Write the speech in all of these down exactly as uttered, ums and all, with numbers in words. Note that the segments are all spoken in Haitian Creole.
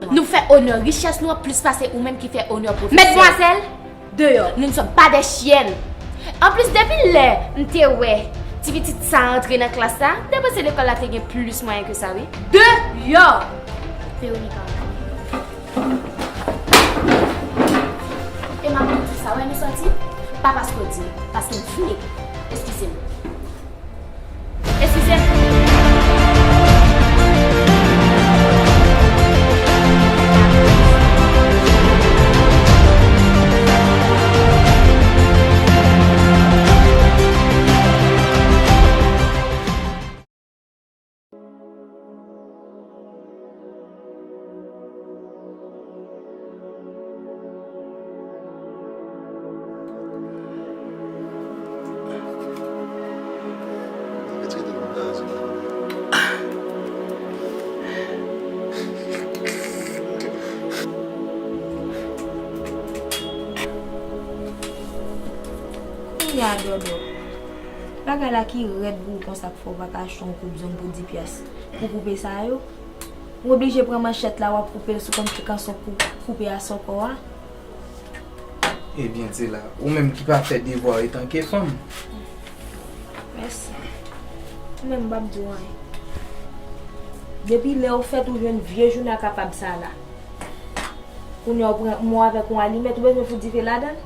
Nou fè onè richès nou an plis pase ou menm ki fè onè pwofesè. Mesdemoiselles, dehors. Nous ne sommes pas des chiennes. Anplis, depi lè m te wè ti pitit sa antre nan klas la, m te panse lekòl la te gen plis mwayen ke sa, wi. Dehors! Veronica. E m ap di w sa, wè nou sòti, pa paske w di m, paske m vle. Eskize m. Eskize m. Kounye a, Dòdò, bagay la ki rèd pou ou konsa k fè w pa ka achte yon kout zong pou dis pyès pou koupe sa yo? Ou oblije pran manchèt la, w ap koupe l sou konn kanson kou-, koupe asò kò a. Ebyen, Zela, ou menm ki pa fè devwa w etanke fanm. Mèsi. Ou menm, m p ap di w anyen. Depi lè w fèt, ou jwenn vye jounen akapab sa la. Kounye a, ou pran mò avèk yon alimèt, ou bezwen fout dife ladan l?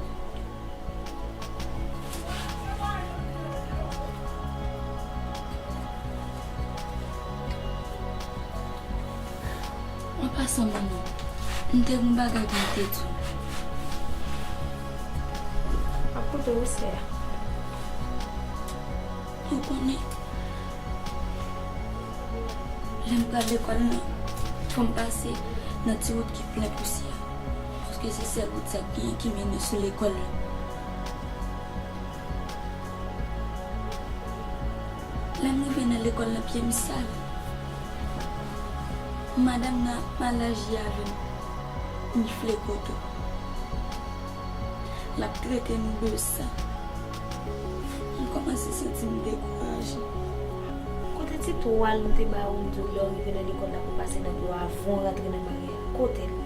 An pasan, manmi, m te gen yon bagay pou m te di w. M ap koute w, wi, sè. Ou konnen, lè m pral lekòl nan, fò m pase nan ti wout ki plen pousyè, paske se sèl wout sa k genyen ki mennen sou lekòl la. Lè m rive nan lekòl nan, pye m sal. Madanm nan ap mal aji avè m, nifle kote w. L ap trete nou de sa. M kòmanse santi m dekouraje. Kote ti twal m te ba ou, m di w lè w rive nan lekòl la pou pase nan dlo a avan w rantre nan baryè a? Kote l?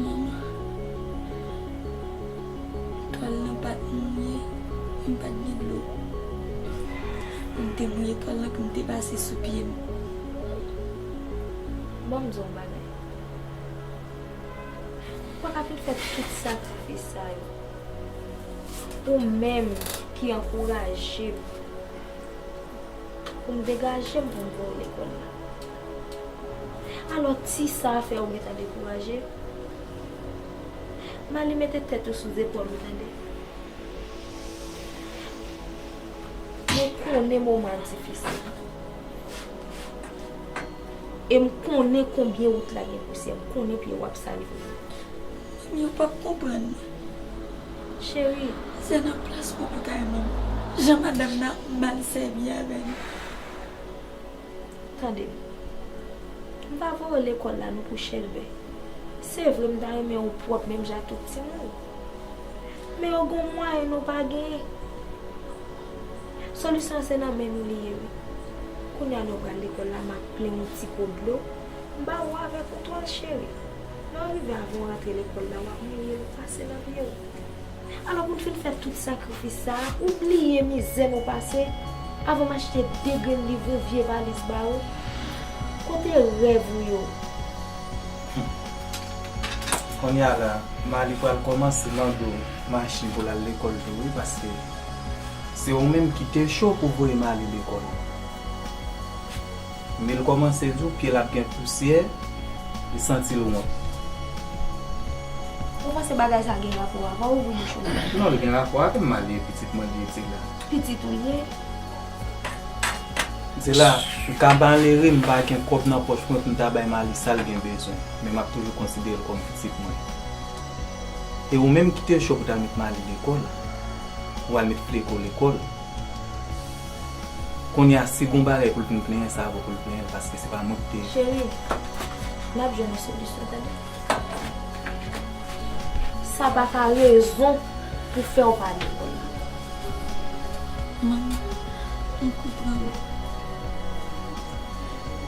Manman, twal lan pa t mouye, m pa t gen dlo. Pou m te mouye twal lan, pou m te pase sou pye m. Ban m di w yon bagay. Ou pa ka fin fè tout sakrifis sa yo. Ou menm ki ankouraje m pou m degaje m pou m voye w lekòl la. Alò, ti sa a fè ou gentan dekouraje? Mali, mete tèt ou sou zepòl ou, tande. Mwen konnen moman an difisil. E m konnen konbyen wout la gen pousyè. M konnen pye w ap sal vre. Manmi, ou p ap konprann mwen. Cheri. Se nan plas mwen pou ta renmen m. Jan madanm nan ap mal sèvi avè nou. Tande m. M pa voye w lekòl la non pou chèlbè. Se vre m ta renmen ou pwòp menm jan ak tout timoun. Men yo gon mwayen nou pa genyen. Solisyon an se nan men nou li ye wi. Kounye a lè w pral lekòl la, m ap plen yon ti po dlo. M ba ou avèk ou twal cheri. Lè w rive avan w rantre lekòl la, w ap mouye l pase nan pye w. Alò, pou n fin fè tout sakrifis sa a, ou bliye mizè nou pase, avan m achte de grenn liv, yon vye valiz ba ou? Kote rèv ou yo? Kounye a la, Mali pral kòmanse nan do machin pou l al lekòl tou wi, paske se ou menm ki te cho pou voye Mali lekòl. Men l kòmanse di w pye l ap gen pousyè, li santi l wont. Ou panse bagay sa gen rapò avè w? Ouvri bouch ou. Non, li gen rapò avè m, Mali, e pitit mwen li ye, Zela. Pitit ou l ye? Zela, m ka malere, m pa gen kòb nan pòch mwen pou m ta bay Mali sa l gen bezwen, men m ap toujou konsidere l kòm pitit mwen. E ou menm ki te cho pou t al met Mali lekòl, ou al met Fleko lekòl. Kounye a, si gon bagay pou l vin plenyen, sa avè w pou l plenyen l, paske se pa mwen ki te. Cheri, n ap jwenn yon solisyon, tande. Sa pa ka rezon pou fè w pa lekòl la. Manman, m konprann ou.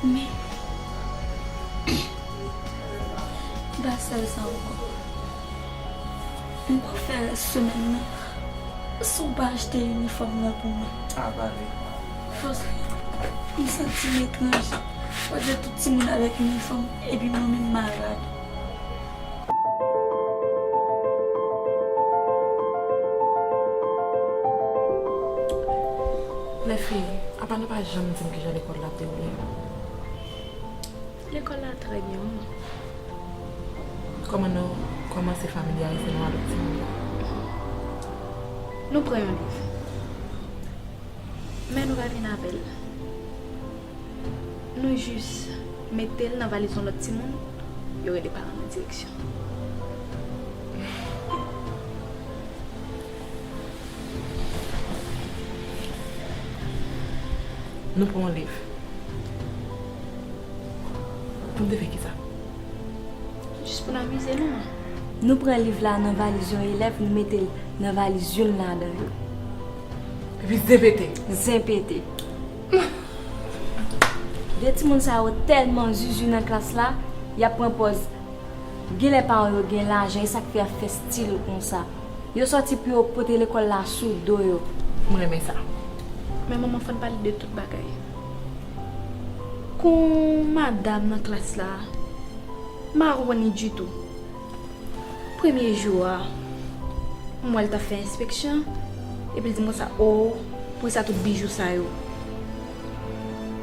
Men, Pa sèl sa ankò. M p ap fè rès semèn nan san w pa achte inifòm nan pou mwen. A, pale. Paske m santi m etranj. Paske tout timoun avèk inifòm, epi mwen menm malad. Lèfi, apa nou pa janm di m kijan lekòl la ap dewoule? Lekòl la trè byen, wi. Kòman nou kòmanse familyarize nou a lòt timoun yo? Nou pran yon liv. Men nou pa vin avè l. Nou jis mete l nan valiz yon lòt timoun, yo rele paran nan direksyon. Nou pran yon liv. Pou n te fè kisa? Jis pou n amize nou an. Nou pran liv la nan valiz yon elèv, nou mete l nan valiz youn ladan yo. Epi zen pete. Zen pete. De timoun sa yo tèlman zuzu nan klas la, y ap pran pòz. Genlè paran yo gen lajan, e sa k fè y ap fè stil konsa. Yo sòti pou yo pote lekòl la sou do yo. M renmen sa. Men manman, fò n pale de tout bagay. Kon madam nan klas la, m pa konprann li ditou. Premye jou a, m wè l t ap fè enspeksyon, epi l di m konsa, o, poukisa tout bijou sa yo?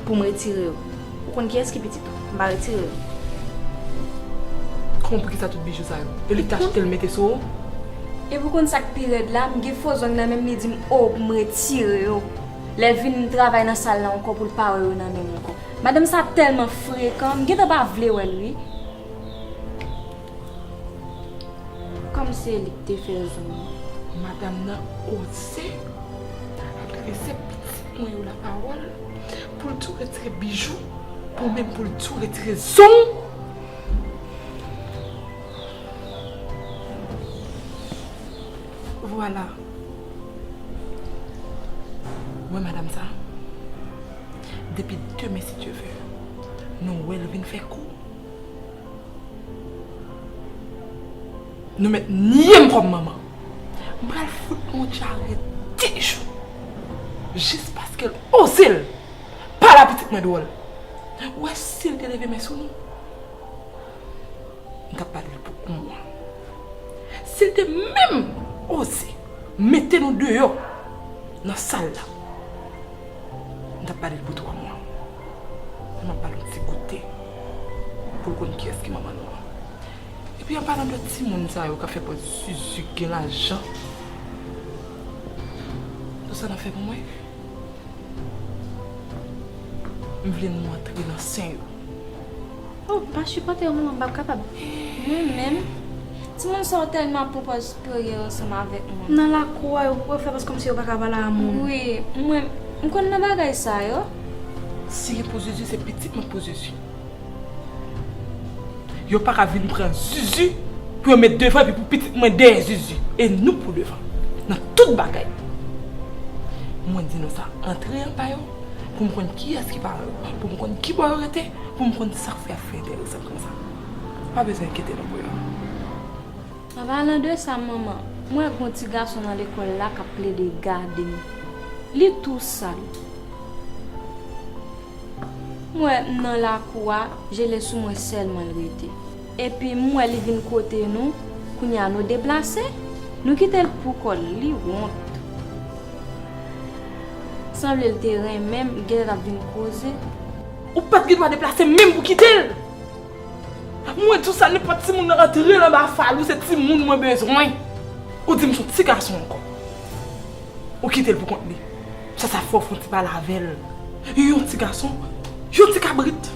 Pou m retire yo. Ou konn kiyès ki pitit ou? M pa retire yo. Kòman, poukisa tout bijou sa yo? E li t achte l mete sou ou? Epi ou konn sa k pi rèd la, m gen fo zong nan men m, li di m, o, pou m retire yo. Lè l vin travay nan sal la ankò pou l pa wè yo nan men m ankò. Madanm sa tèlman frekan, m gentan pa vle wè l, wi. Kòm se li k te fè zong nan. Madanm nan oze adrese pitit mwen yo lapawòl pou l tou retire bijou, pou menm pou l tou retire zong. Vwala. Mwen, madanm sa, depi demen, si Dye vle, nou wè l vin fè kou. Nou mèt nye m kòm manman. M pral fout nou djare de jou. Jis paske l oze l pale a pitit mwen dwòl. Ou wè, si l te leve men sou nou, m t ap pale l pou yon mwa. Si l te menm oze mete nou deyò nan sal la, m t ap pale l pou twa mwa. Men m ap ba l yon ti goute pou l konn kiyès ki manman nou an. Epi, an palan de timoun sa yo k ap fè pòz zuzu, gen lajan, nou sa n ap fè pou mwen? M vle nou antre nan sen yo. Oh, m pa sipòte yo, manman, m p ap kapab. Mwen menm, timoun sa yo tèlman ap pran pòz siperyè ansanm avèk mwen. Nan lakou a, yo poko fè pòz kòmsi yo pa ka pale a moun. Wi, mwen, m konn nan bagay sa yo. Si gen pou zuzu, se pitit mwen k pou zuzu. Yo pa ka vin pran zuzu pou yo met devan, epi pou pitit mwen dèyè zuzu. E nou pou devan. Nan tout bagay. Mwen di nou sa, antre anba yo, pou m konn kiyès ki paran yo, pou m konn ki bò yo rete, pou m konn sa k fè y ap fè enteresan konsa. Pa bezwen enkyete nou pou yo. An palan de sa, manman, m wè gon ti gason nan lekòl la k ap plede gade m. Li tou sal. M wè m nan lakou a, jele sou mwen sèlman l rete. Epi m wè li vin kote nou, kounye a nou deplase, nou kite l pou kò l, li wont. Sanble l te renmen m, genlè l ap vin koze. Ou pa t gen dwa deplase menm pou kite l! Mwen di w sa, nenpòt timoun rantre l anba fal ou, se timoun mwen bezwen. Ou di m se yon ti gason ankò. Ou kite l pou kont li. Sa, sa fè w fè yon ti pale avè l. Yon ti gason, yon ti kabrit.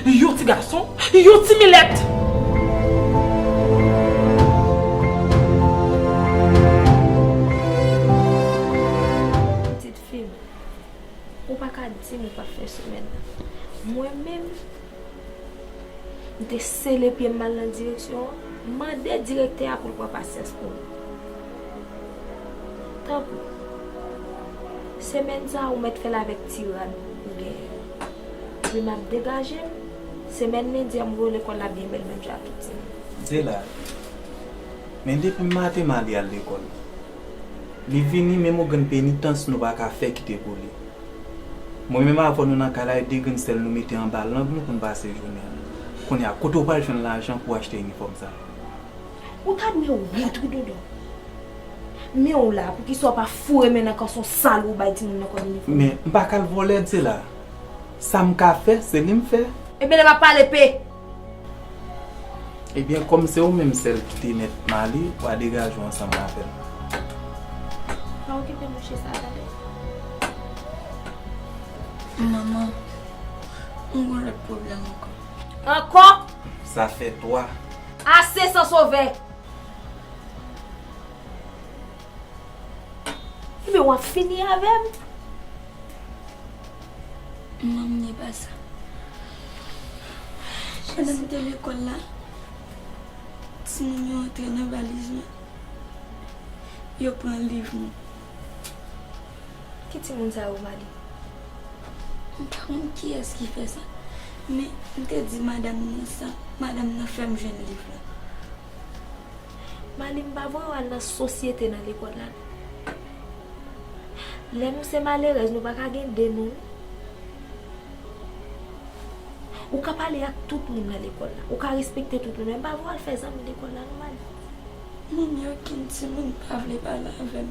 Yon ti gason, yon ti milèt. Pitit fi m, ou pa ka di m ou p ap fè semèn nan. Mwen menm, m te sele pye m, m al nan direksyon an, m mande direktè a pou l pran pasyans pou m. Tanpri. Semèn sa a, ou mèt fè l avèk ti rad ou genyen. Epi m ap degaje m, Semèn midi a, m voye lekòl la byen bèl, menm jan ak tout timoun. Zela, men depi maten Mali al lekòl. Li vini, menm yon grenn penitans nou pa ka fè kite pou li. Mwen menm avè w nou nan kay la, e de grenn sèl nou mete anba lang nou pou n pase jounen an. Kounye a, kote w pral jwenn lajan pou w achte inifòm sa? Ou ta dwe wont wi Dodon. Men w la, poukisa w pa foure men nan kanson sal ou bay timoun nan kòm inifòm? Men, m pa ka al vòlè Zela. Sa m ka fè, se li m fè. Ebyen, lè m ap pale, pe! Ebyen, kòm se ou menm sèl ki te mèt Mali, w a degaje w ansanm avè l. Pa okipe mouche sa, tande. Manman, m gon lòt pwoblèm ankò. Ankò? Sa fè twa. Ase, Sansovè! Ebyen, w ap fini avè m. Manmi, e pa sa. Pandan m te lekòl la, timoun yo antre nan valiz mwen. Yo pran liv mwen. Ki timoun sa yo, Mali? M pa konn kiyès ki fè sa, men m te di madanm nan sa, madanm nan fè m jwenn liv la. Mali, m pa voye w al nan sosyete nan lekòl la. Lè nou se malerèz, nou pa ka gen de non. Ou ka pale ak tout moun nan lekòl la. Ou ka respekte tout moun, men m pa voye w al fè zanmi lekòl la, non, Mali. Manmi, okenn timoun pa vle pale avè m.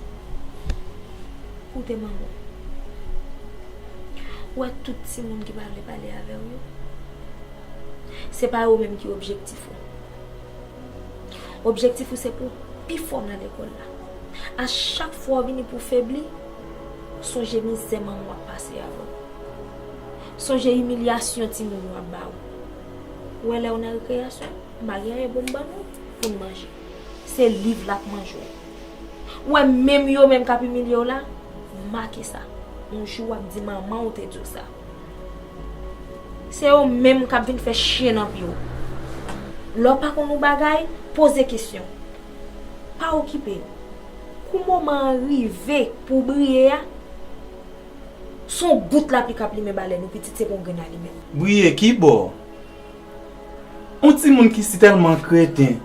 Koute manman. Ou wè tout timoun ki pa vle pale avè w yo? Se pa yo menm ki objektif ou. Objektif ou se pou w pi fò nan lekòl la. A chak fwa w vini pou w febli, sonje mizè manman w ap pase avè w. Sonje imilyasyon timoun yo ap ba w. Ou wè lè w nan rekreyasyon, m pa gen anyen pou m ban nou pou n manje. Se liv la k manje w. Ou wè menm yo menm k ap imilye w la, make sa. Yon jou w ap di manman w te di w sa. Se yo menm k ap vin fè chen nan pye w. Lè w pa konn yon bagay, poze kesyon. Pa okipe yo. Kou moman an rive pou w briye a, se yon gout lapli k ap limen balèn ou pitit, se pa yon grenn alimèt. Briye ki bò? Yon timoun ki si tèlman kreten,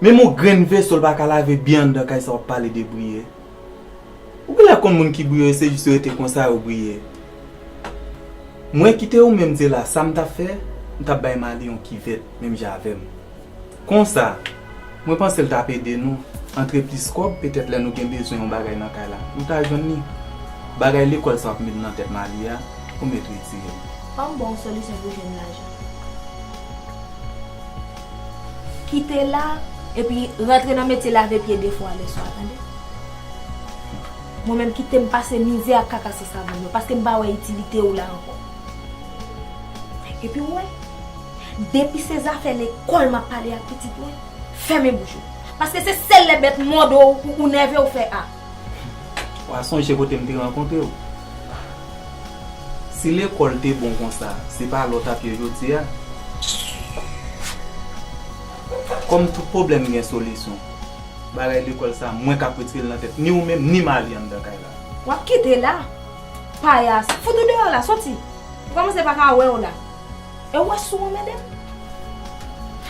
menm yon grenn veso l pa ka lave byen anndan kay sa w ap pale de briye. Ou genlè konn moun ki briye, se jis yo rete konsa yo briye. Mwen kite ou menm Zela, sa m t ap fè, m t ap bay Mali yon kivèt, menm jan avè m. Konsa, mwen panse l t ap ede nou antre plis kòb, petèt lè nou gen bezwen yon bagay nan kay la, nou ta jwenn li. Bagay lekòl sa w ap met nan tèt Mali a, ou mèt retire l. Ban m ba w yon solisyon pou w jwenn lajan. Kite la, epi rantre nan metye lave pye de fwa lè swa, tande? Mwen menm, kite m pase mizè ak kaka san savon yo, paske m pa wè itilite w la ankò. Epi w wè, depi se zafè lekòl m ap pale ak pitit mwen, fèmen bouch ou. Paske se sèl lè bèt mòde w ou, ou nève w fè a. W a sonje kote m te rankontre w. Si lekòl te bon konsa, se pa la w t ap ye jodi a. Kòm tout pwoblèm gen solisyon, bagay lekòl sa, mwen k ap retire l nan tèt ni ou menm, ni Mali anndan kay la. W ap kite la? Payas, fout ou deyò la, soti. Ou kòmanse pa ka wè w la. E w wè si w anmède m?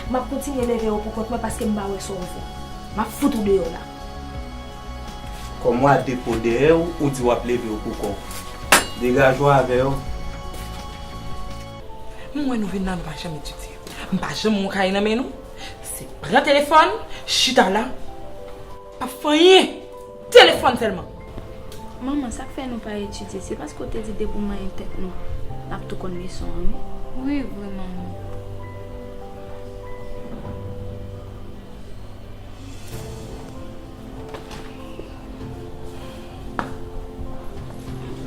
M ap kontinye leve yo pou kont mwen paske m pa wè sa w fè. M ap fout ou deyò la. Kòm w a de po dèyè w, ou di w ap leve yo pou kò w. Degaje w avè yo. M wè nou vin la, nou pa janm etidye. M pa janm wè yon kaye nan men nou. Se pran telefòn, chita la, p ap fè anyen. Telefòn sèlman. Manman, sa k fè nou pa etidye? Se paske w te di depi w manyen tèt nou, n ap tou konn leson an, wi. Wi, vre, manman.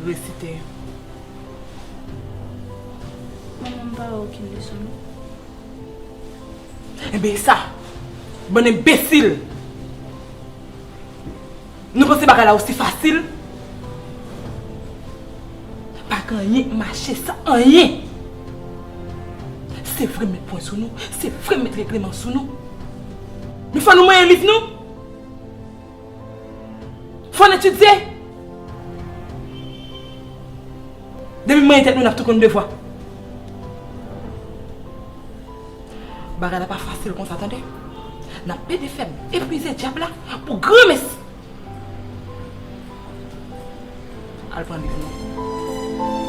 Resite. Manman, m pa wè okenn leson, non. Enben, e sa, bann enbesil! Nou panse bagay la osi fasil? Pa gen anyen k mache san anyen. Se vre m met pwen sou nou, se vre m met regleman sou nou. Men fò nou manyen liv nou. Fò n etidye. Depi m manyen tèt nou, n ap tou konn devwa. Bagay la pa fasil konsa, tande. N ap plede fè m epuize dyab la pou granmesi. Al pran liv nou.